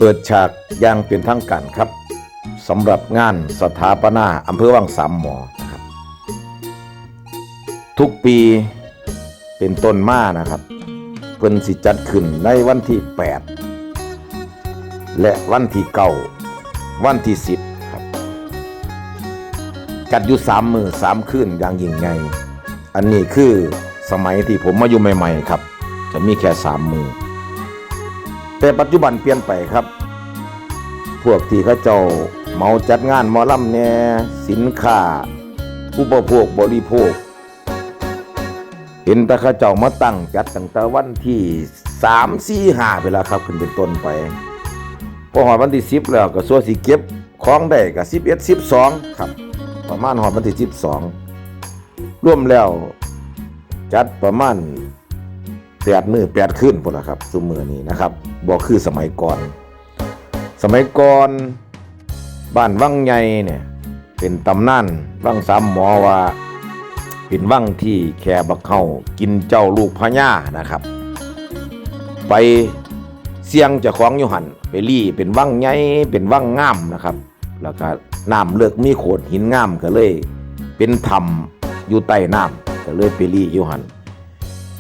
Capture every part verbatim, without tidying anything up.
เปิดฉากอย่างเป็นทางการครับ สำหรับงานสถาปนาอำเภอวังสามหมอนะครับ ทุกปีเป็นต้นมานะครับ เพิ่นสิจัดขึ้นในวันที่แปด และวันที่เก้า วันที่สิบครับ จัดอยู่สามมื้อสามคืนอย่างยิ่งใหญ่ อันนี้คือสมัยที่ผมมาอยู่ใหม่ๆครับ จะมีแค่สามมื้อ แต่ปัจจุบันเปลี่ยนไปครับ พวกที่เขาเจ้าเหมาจัดงานหมอลำแหน่ สินค้า อุปโภคบริโภค เห็นแต่เขาเจ้ามาตั้งจัดตั้งแต่วันที่สาม สี่ ห้าไปแล้วครับ ขึ้นเป็นต้นไป พอฮอดวันที่สิบแล้วก็ส่วนสิเก็บของได้ก็สิบเอ็ด สิบสองครับ ประมาณฮอดวันที่สิบสอง รวมแล้วจัดประมาณแปดมื้อแปดคืนพุ้นล่ะครับ ซุมื้อนี้นะครับ บ่คือสมัยก่อน สมัยก่อนบ้านวังใหญ่เนี่ย เป็นตำนานวังสามหมอว่า เป็นวังที่แค่บักเฮากินเจ้าลูกพญานะครับ ไปเสี่ยงเจ้าของอยู่หั่น ไปลี้เป็นวังใหญ่ เป็นวังงามนะครับ แล้วก็น้ำเลิกมีโขดหินงามก็เลยเป็นถ้ำอยู่ใต้น้ำ ก็เลยไปลี้อยู่หั่น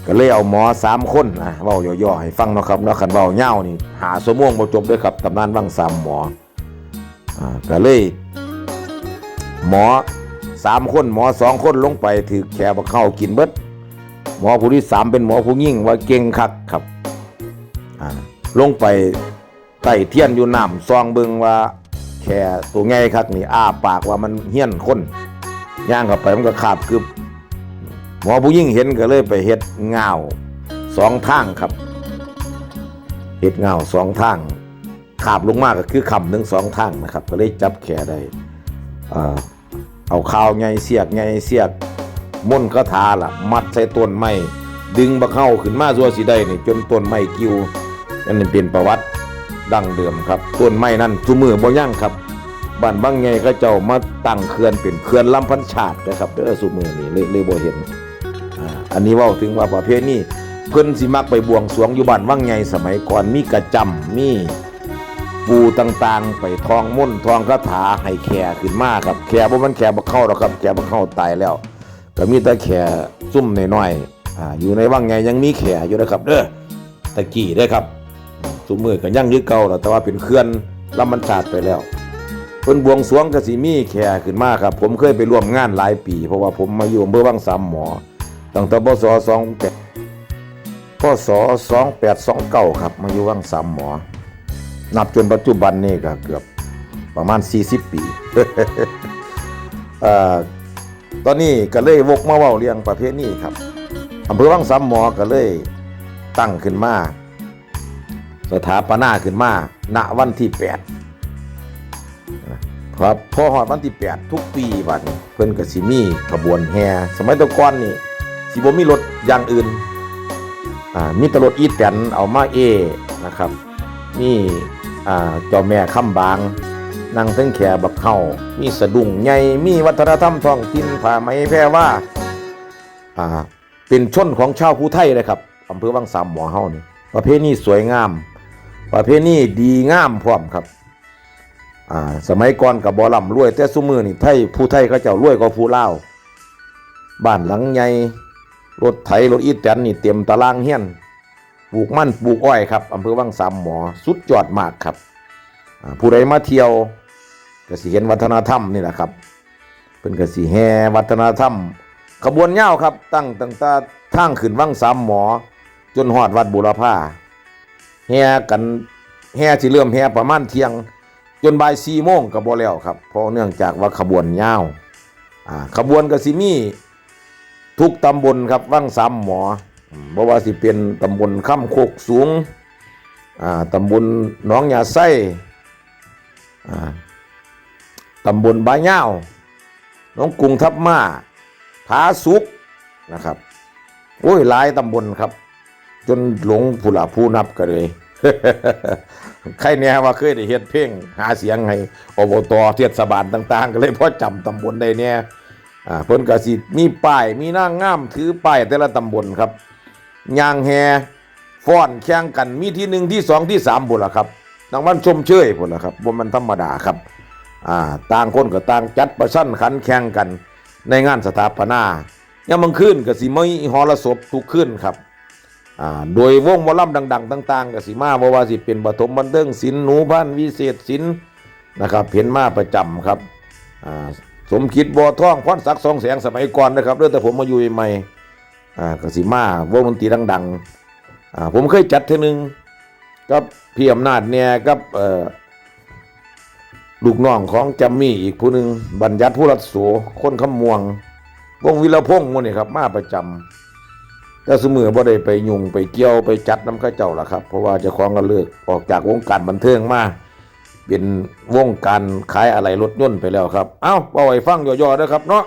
ก็เลยเอาหมอสามคนนะ เว้าย่อๆให้ฟังเนาะครับเนาะ คันเว้ายาวนี่ห้าชั่วโมงบ่จบเด้อครับ ตำนานวังสามหมอ อ่า ก็เลย หมอสามคน หมอสองคนลงไปถืกแค่บักเฮากินเบิด หมอผู้ที่สามเป็นหมอผู้หญิงว่าเก่งคักครับ อ่า ลงไปไต่เทียนอยู่น้ำ ส่องเบิ่งว่าแค่ตัวใหญ่คักนี่อ้าปากว่ามันเฮี้ยนคน ย่างเข้าไปมันก็คาบกึบ หมอผู้หญิงเห็นก็เลยไปเฮ็ดง่าวสองทางครับ เฮ็ดง่าวสองทาง คาบลงมาก็คือค้ำทั้งสองทางนะครับ ก็เลยจับแค่ได้ เอ่อ เอาคาวใหญ่ เสียกใหญ่ เสียกมนต์คาถาล่ะ มัดใส่ต้นไม้ ดึงบักเฮาขึ้นมาซั่วสิได้นี่ จนต้นไม้กิ่ว นั่นเป็นประวัติดั้งเดิมครับ ต้นไม้นั่นซุมื้อบ่ยังครับ บ้านวังใหญ่เขาเจ้ามาตั้งเขื่อนเป็นเขื่อนลำพันชาดนะครับเด้อ ซุมื้อนี้เลย เลยบ่เห็น อ่า อันนี้เว้าถึงว่าประเพณีเพิ่นสิมักไปบวงสรวงอยู่บ้านวังใหญ่ สมัยก่อนมีกระจำ มีปู่ต่างๆ ไปท่องมนต์ท่องคาถาให้แค่ขึ้นมาครับ แค่บ่แม่นแค่บักเฮาดอกครับ แค่บักเฮาตายแล้ว ก็มีแต่แค่ซุ่มน้อยๆ อ่า อยู่ในวังใหญ่ยังมีแค่อยู่นะครับเด้อ ตะกี้เด้อครับ ซุมื้อก็ยังคือเก่าล่ะ แต่ว่าเป็นเขื่อนลำมันขาดไปแล้ว เพิ่นบวงสรวงก็สิมีแค่ขึ้นมาครับ ผมเคยไปร่วมงานหลายปี เพราะว่าผมมาอยู่อำเภอวังสามหมอ ตั้งแต่ พ.ศ. สองแปด พ.ศ. สองแปด สองเก้า ครับ มาอยู่วังสามหมอ นับจนปัจจุบันนี่ก็เกือบประมาณ สี่สิบ ปี เอ่อ ตอนนี้ก็เลยวกมาเว้าเรื่องประเพณีครับ อำเภอวังสามหมอก็เลยตั้งขึ้นมา สถาปนาขึ้นมา ณ วันที่แปด ครับ พอฮอดวันที่แปดทุกปีบัดนี้ เพิ่นก็สิมีขบวนแห่ สมัยแต่ก่อนนี่สิบ่มีรถอย่างอื่น อ่า มีแต่รถอีแตนเอามาเอนะครับ มี อ่า เจ้าแม่คำบาง นั่งเทิงแค่บักเฮา มีสะดุ้งใหญ่ มีวัฒนธรรมท้องถิ่น ผ้าไหมแพรวา อ่า เป็นชนของชาวภูไทเลยครับ อำเภอวังสามหมอเฮานี่ ประเพณีสวยงาม ประเพณีดีงามพร้อมครับ อ่า สมัยก่อนก็บ่ร่ำรวย แต่ซุมื้อนี่ไท ผู้ไทเขาเจ้ารวยกว่าผู้ลาว บ้านหลังใหญ่ รถไถ รถอีแตนนี่เต็มตารางเฮือน ปลูกมันปลูกอ้อยครับ อำเภอวังสามหมอ สุดยอดมากครับ อ่า ผู้ใดมาเที่ยวก็สิเห็นวัฒนธรรมนี่แหละครับ เพิ่นก็สิแห่วัฒนธรรม ขบวนยาวครับ ตั้ง ตั้งแต่ทางขึ้นวังสามหมอ จนฮอดวัดบูรพา แห่กัน แห่สิเริ่มแห่ประมาณเที่ยง จนบ่ายสี่โมงก็บ่แล้วครับ เพราะเนื่องจากว่าขบวนยาว อ่า ขบวนก็สิมีทุกตำบลครับ วังสามหมอ อืม บ่ว่าสิเป็นตำบลคำโคกสูง อ่า ตำบลหนองหญ้าไซ อ่า ตำบลบายาว หนองกุงทับม้า ผาสุกนะครับ โอ้ย หลายตำบลครับ จนหลงพุ้นล่ะ ผู้นับก็เลย ใครแน่ว่าเคยได้เฮ็ดเพลงหาเสียงให้ อบต. เทศบาลต่างๆ ก็เลยพอจำตำบลได้แน่ อ่า เพิ่นก็สิมีป้าย มีนางงามถือป้ายแต่ละตำบลครับ ย่างแห่ ฟ้อนแข่งกัน มีที่หนึ่ง ที่สอง ที่สามพุ้นล่ะครับ รางวัลชมเชยพุ้นล่ะครับ บ่แม่นธรรมดาครับ อ่า ต่างคนก็ต่างจัดประชันขันแข่งกันในงานสถาปนา ยามกลางคืนก็สิมีมหรสพทุกคืนครับ อ่า โดยวงหมอลำดังๆต่างๆก็สิมา บ่ว่าสิเป็นปฐมบันเทิงศิลป์ หนูพันธุ์วิเศษศิลป์นะครับ เห็นมาประจำครับ อ่า สมคิด บัวทอง พรศักดิ์ สองแสง สมัยก่อนนะครับ เด้อ แต่ผมมาอยู่ใหม่ๆ อ่า ก็สิมาวงดนตรีดังๆ อ่า ผมเคยจัดเทื่อหนึ่งกับพี่อำนาจแหน่ กับ เอ่อ ลูกน้องของแจมมี่อีกผู้หนึ่ง บัญญัติ ภูรัตน์โส คนคำม่วง วงวีรพงษ์หมู่นี่ครับ มาประจำ แต่ซุมื้อบ่ได้ไปยุ่งไปเกี่ยวไปจัดนำเขาเจ้าล่ะครับ เพราะว่าเจ้าของก็เลิกออกจากวงการบันเทิงมา เป็นวงการขายอะไหล่รถยนต์ไปแล้วครับ เอ้า เว้าให้ฟังย่อๆเด้อครับเนาะ